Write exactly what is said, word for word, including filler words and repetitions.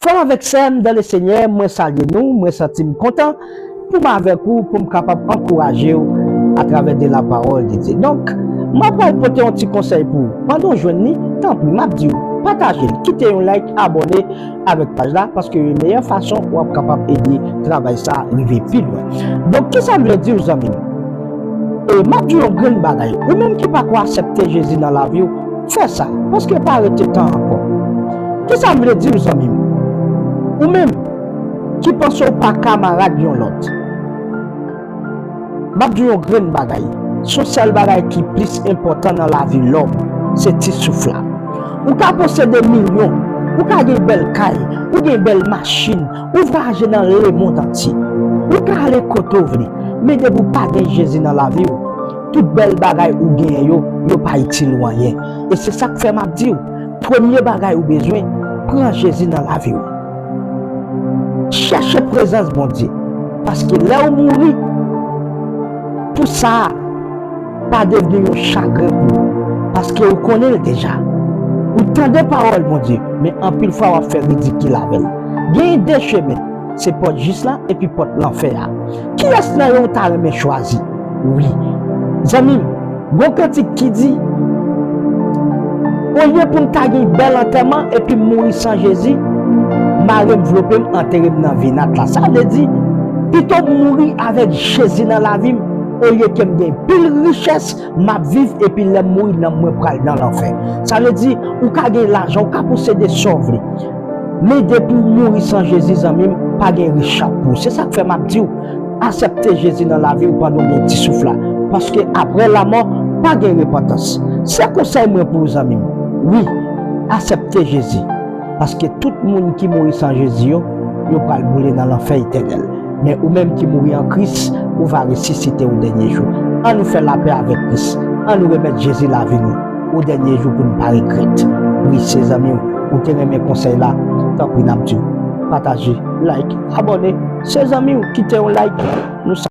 Frè m avèk sè m dan le Senyè, mwen salye nou, mwen santi m kontan pou m avèk ou, pou m kapab ankouraje w atravè de la parole de Dieu. Donk, mwen pral pote yon ti konsèy pou ou. Pandan w jwenn li, tanpri, m ap di w, pataje l, kite yon like, abòne avèk paj la, paske meyè fason w ap kapab ede travay sa rive pi lwen. Donk, kisa m vle di w, zanmi m? E m ap di w yon grenn bagay. Ou menm ki pako aksepte Jezi nan lavi w, fè sa, paske pa rete tan ankò. Kisa m vle di w, zanmi m? Ou menm ki panse w pa kamarad yon lòt, m ap di w yon grenn bagay. Se yon sèl bagay ki plis enpòtan nan lavi lòm, se ti souf la. Ou ka posede milyon, ou ka gen bèl kay, ou gen bèl machin, ou vwayaje nan lemonn antye. Ou ka ale kote w vle, men depi w pa gen Jezi nan lavi w, tout bèl bagay ou genyen yo, yo pa itil ou anyen. E se sa k fè m ap di w, premye bagay ou bezwen, pran Jezi nan lavi w. Chèche prezans Bondye, paske lè w mouri, pou sa a pa devni yon chagren pou ou, paske ou konnen l deja. Ou tande pawòl Bondye, men anpil fwa w ap fè ridikil avè l. Genyen de chemen, se pòt jis la epi pòt lanfè a. Kiyès nan yo ou ta renmen chwazi? Wi. Zanmi m, gon kantik ki di, olye pou m ta gen bèl antèman epi m mouri san Jezi, mare m, vlope m, antere m nan venat la. Sa vle di, pito m mouri avèk Jezi nan lavi m, olye ke m gen pil richès, m ap viv, epi lè m mouri, nanm mwen pral nan lanfè. Sa vle di, ou ka gen lajan, ou ka posede sa w vle. Men depi w mouri san Jezi, zanmi m, pa gen rechap pou ou. Se sa k fè m ap di w, aksepte Jezi nan lavi w pandan w gen ti souf la. Paske apre lanmò, pa gen repantans. Se konsèy mwen pou ou, zanmi m. Wi, aksepte Jezi. Paske tout moun ki mouri san Jezi yo, yo pral boule nan lanfè etènèl. Men ou menm ki mouri an Kris, ou va resisite o dènye jou. Ann nou fè lapè avèk Kris. Ann nou remèt Jezi lavi nou o dènye jou pou n pa regrèt. Wi, se zanmi w, ou te renmen konsèy la, tanpri n ap di w, pataje, like, abòne. Se zanmi w, kite yon like. Nou